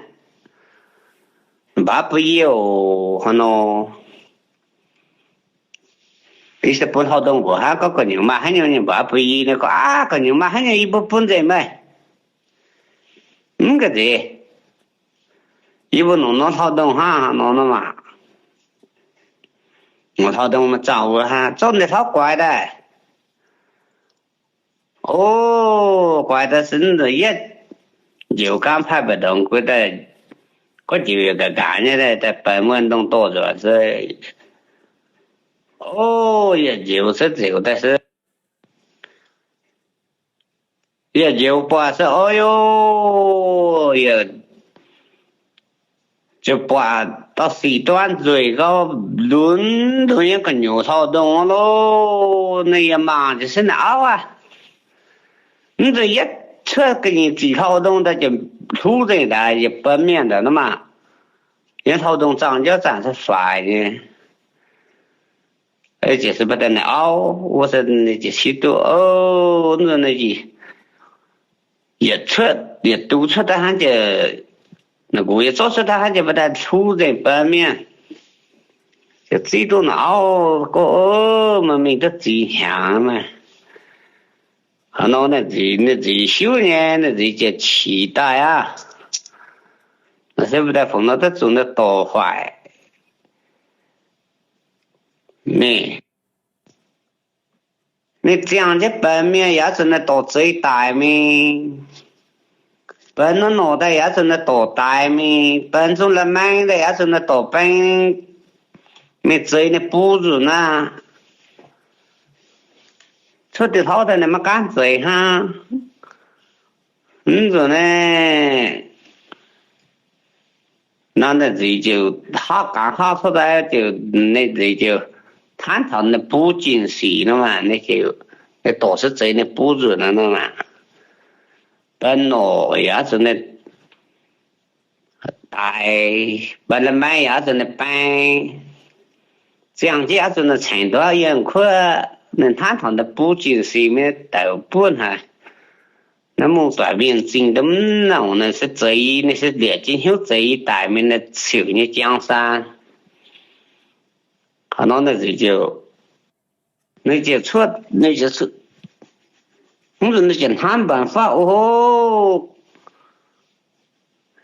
mbaatv bun yie oc, hnangv nor. Yie se bun hlauv-ndongh mbuoqc hnangv, gorngv gu'nyuoz maaih haaix nyungc nyungc mbaatv bun yie nor, gorngv aav, gu'nyuoz maaih haaix nyungc yie mbuo bun nzengc meih. Mv ga'nziex. Yie mbuo nongc norm hlauv-ndongh hnangv haaix nor nor maah. Hlauv-ndongh maaih zaangc wuov hnangv, zorqv ninh hlauv guaix daaih. O, guaix daaih se nzuonx yietv njoux gaamv paaiv mbaeqc ndongx guv daaih, gorngv njoux yaac nqa'nqaax nyei daaih, daaih baix muonh ndongh dorh nzuonx se. O, yietc njoux se njoux daaih se, yietc njoux buatc se, o yo, ziouc buatc dauh sic duqv nzueic gau, lunx ndongc nyei gu'nyuoz hlauv-ndongh loh. Ninh yaac mangc jiez sin naaic auv aqv. Mv nzunc yietv cuotv ga'nyiec ziqc hlauv-ndongh daaih ziouc hluv nzengc daaih yietc bun mienh ndaaih nor maah. Yiem hlauv-ndongh zaangh jauv zanc se faix nyei. Jiez sin baac daaih naaic auv wuov se ninh ziouc siqv duqv, o, mv nzunc ninh yietc cuotv, yietc dungz cuotv daaih hnangv jiex, naaic nqox yietc zorqv cuotv daaih hnangv jiex baac daaih hluv nzengc bun mienh. Ziouc ziqv duqv naaic auv gorngv, o, meih mingh duqv zix hnyangx maah. Hnangv nor ninh zix, ninh zix hiuv nyei, ninh zix ziouc qic daaih aqv. Naaic se daaih fungc nor duqv zuqc ninh dorc huaaic mingh. Ninh ziangh jienv baeqc mienh yaac zuqc ninh dorc zeix daic mingh. Baeqc norv norqc daaih yaac zuqc ninh dorc daic mingh. Baeqc zungv la'maeng daaih yaac zuqc ninh dorc baeng mingh zeix ninh buv nzunc naaiv. Cuotv diuh hlauv daaih ninh maiv gaamv zeix hnangv. Mv nzunc naaiv, naaiv ninh nzix ziouc haav gaax haav cuotv daaih ziouc, ninh nzix ziouc hnangv taux ninh buv zinh sic nor maah, ninh ziouc, ninh dorc se zeix ninh buv nzunc naaiv nor maah. Baeqc norqc yaac zuqc ninh daic, baeqc la'maeng yaac zuqc ninh baeng, ziangh jienv yaac zuqc ninh caengx nduov yienh kuotv, ninh hnangv taux ninh buv zinh sic mingh daic buov haic. Naaiv mungh doic mienh zingh daaih mv nongc, ninh se zeix, ninh se liepc jienv hnyouv zeix daic mingh, ninh ciuc nyei jangx saa. Hnangv nor ninh ziouc, ninh ziouc cuotv, ninh ziouc, mv zuqc ninh ziouc hnamv mbaengx-fav, o,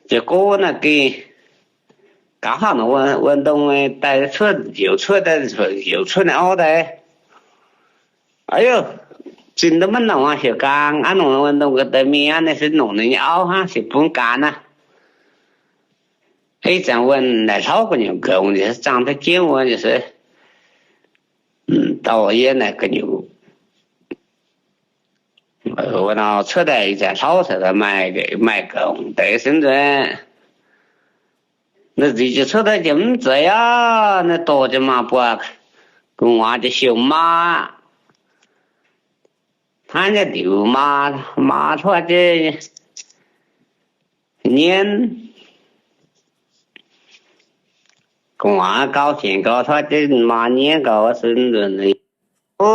ziouc gorngv naaic gengh gaax haav nor wuov ndongh daaih cuotv njoux cuotv, njoux cuotv ninh auv daaih. Aa, zinh daaih maiv nongc aqv, heuc gaax aqv, nongc wuov ndongh ga'deix mingh aqv, ninh se nongc ninh nyei auv hnangv, se bun gaax naaiv. Ih zanc wuov naaic hlauv gu'nyuoz nqongx, zaangh daaih jienv wuov se dauh yie naaic gu'nyuoz wuov nor cuotv daaih ih zanc hlauv caux maaih nqongx deix se nzuonx. Ninh nzix ziouc cuotv daaih ziouc mv zeiz aqv. Ninh dorc ziouc mangc buatc gu'nguaaz ziouc siouc maa, hnangv nyei ndiux maa, maa hlorv jienv nyienv. Gu'nguaaz gau sienx gau hlorv jienv maa nyienv gau se nzuonx. O,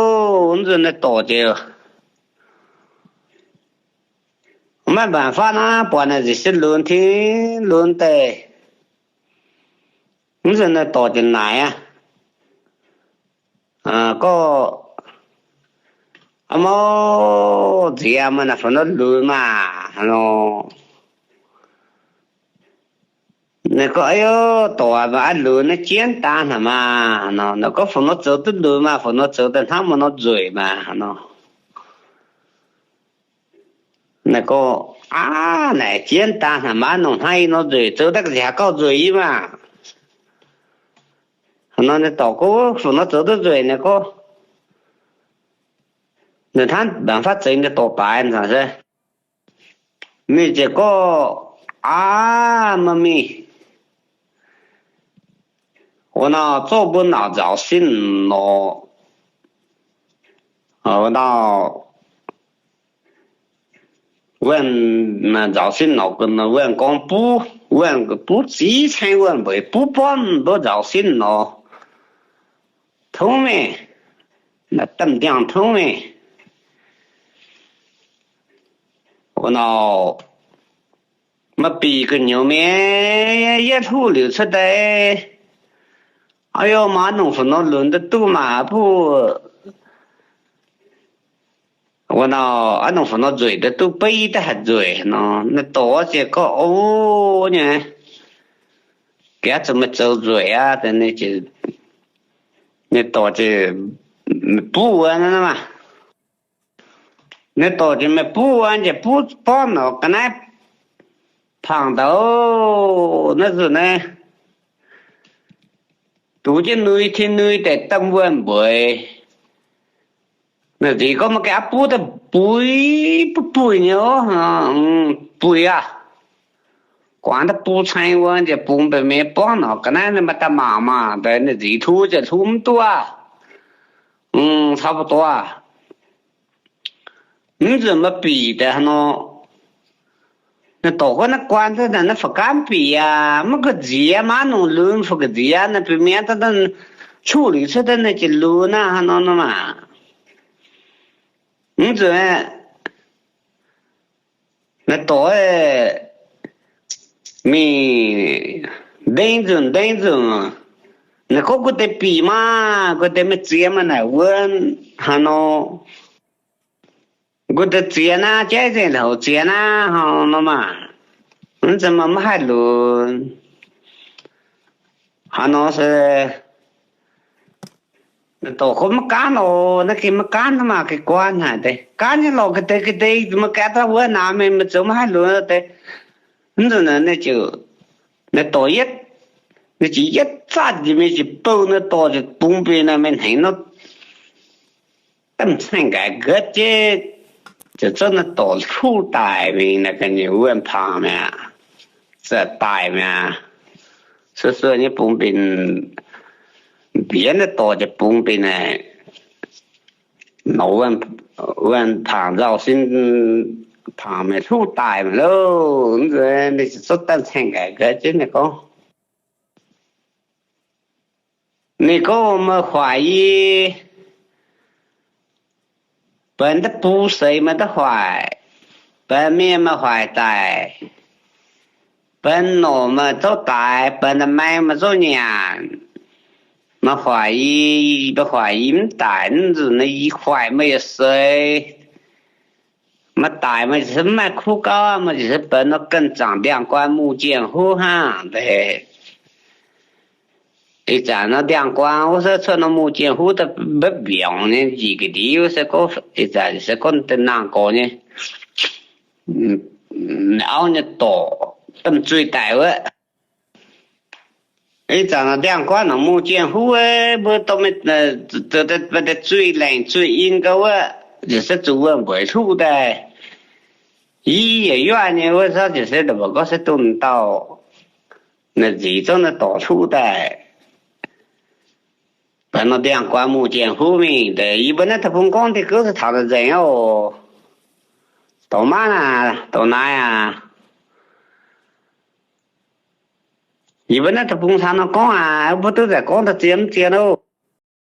nzuonx ninh dorc ziouc maiv mbaengx-fav naaiv, buatc naaic nzix se lunx tin lunx deix. Mv nzunc naaiv dorc ziouc naaic aqv, gorngv, Aa, mouc nziex, meih naaic fungc nor lunx maah? Hnangv nor. Ninh gorngv, Aa, dorc, meih aqv lunx naaiv jienv daan haic maah. Hnangv nor. Ninh gorngv, Fungc nor zoux duqv lunx maah? Fungc nor zoux daaih hnangv meih nor nzueic maah? Hnangv nor. Naaic gorngv, Aav, naaic jienv daan haic maah, nongc hnangv yie nor nzueic, zoux daaih ga'nziex haaix gauh nzueic yie maah. Nor ninh dorc gorngv, Fu nor zoux duqv nzueic? Ninh gorngv, ninh hnamv mv baac faatv zeix ninh dorc daaih nzangc se, ninh ziouc gorngv, Aav, meih mingh wuov nor zorqv mbuo nauc nzaaux sin nor, wuov nor wuov nzaaux sin nor, wuov gorngv buv, wuov buv ziv caeng wuov mbeix buv bornv mbuo nzaaux sin nor, tongv mingh, naaiv damh ndiangx tongv mingh. Wuov nor maaih bic gu'nyuoz mienh yietv hluv liuz cuotv daaih, Aa yo, maaih nongc fu nor lunx daaih duqv maah, buv wuov nor, aav nongc fu nor nzueic daaih duqv beiv daaih haih nzueic nor. Ninh dorc ziouc gorngv, O, nyei, gaax zuqc meih zoux nzueic aqv. Ninh dorc ziouc buv wuov maah. Ninh dorc ziouc meih buv wuov, ziouc buv bornv nor ga'naaiv pangx ndau. Naaiv nzunc naaiv, duqv jienv nui, tin nui deix damh wuonh mbueix. Naaiv nziex gorngv, Maiv gaengh buv daaih buix, buix buix nyei, buix aqv. Guangc daaih buv caeng wuov, njiec bungx mbenc mienh borngv nor ga'naaiv, ninh maaih daaih mangc maah, deix naaiv nziex hlu ziouc hlu mv duqv. Caux bu duqv mv nzunc maaih bic deix haaix nor. Ninh dorc gorngv, Naaiv guanh duqv naaic, naaiv fa'gamv bic aqv. Maiv ga'nziex, maaih nongc lunx fu ga'nziex, naaiv bic mienh cuqv liuz cuotv daaih naaiv jiex lunx aqv, haaix nor nor maah. Mv nzunc naaiv dorc mingh mbeng nzunc mbeng nzunc, naaiv gorngv, Gu'deix bic maah, gu'deix maiv ziex maah, naaic wuov haaix nor. Gu'deix ziex naaiv, jaiv nzengc hoc ziex naaiv haaix nor maah. Mv nzunc maaih maiv haih lunx haaix nor se. Dorc gorngv, Maiv gaanv oc, naaiv gengh maiv gaanv maah, gengh guanh haic deix. Gaanv nyei lorqc, ga'deix ga'deix, meih gaatv daaih wuov naaic mingh, meih zoux maiv haih lunx deix. Mv nzunc naaiv ninh ziouc, ninh dorc yietv, ninh ziouc yietv zanc njiec mingh ziouc bouh naaiv dorc ziouc bungx mbenc naaiv mingh hnengx nor, damh caengh nqaix nqetv jienv, ziouc zorqv naaiv dorc hluv daic mingh naaiv ga'nyiec wuonh pangx mi'aqv, ziouc daic mi'aqv. Sueih sueih nyei bungx mbenc, mbienv naaiv dorc ziouc bungx mbenc naaic, nor wuonh pangx nzauh sin pangx mingh hluv daic mi'aqv loh. Mv nzunc ninh ziouc zorqv damh caengh nqaix nqetv jienv ninh gorngv, ninh gorngv, Meih huaaic yie, benx da'bung seix meih da'huaaic, benx mienh meih huaaic daic, benx norqc meih zouv daaix, benx da'maeng meih zouv nyanc. Meih huaaic yie, meih huaaic yie mv daic, mv nzunc naaiv yie huaaic meih yietc seix. Meih daic meih ziouc se mv maaih kuv gauv, meih ziouc se benx nor ganh zaangc ndiangx-guaan mungh jien-huv hnangv deix. Ih zanc nor ndiangx-guaan wuov se cuotv nor mungh jien-huv daaih mbaeqv mbiaangc nyei njiec ga'ndiev wuov se gorngv, ih zanc se gorngv da'naangh gorx nyei auv nyei dorc, domh zuiz daic wuov. Ih zanc nor ndiangx-guaan nor mungh jien-huv, mbuo dorh mingh zuiz laengc zuiz in gau wuov, ziouc se zuqc wuom-mbueic hluv daaih. Yie yietc yuoqv nyei wuov, ziouc se ndongc mbuo gorngv se dongh dauh naaiv nziez zouv naaiv dorc hluv daaih. Baac nor ndiangx-guaan mungh jien-huv mingh deix, yie mbuo naaiv deic-bung gorngv diuh gouv se taux naaic nzengc oc. Dorh maiv naaic, dorh naaiv aac. Yie mbuo naaiv deic-bung caux nor gorngv aac, mbuo duqv nzengc gorngv daaih zien mv zien oc.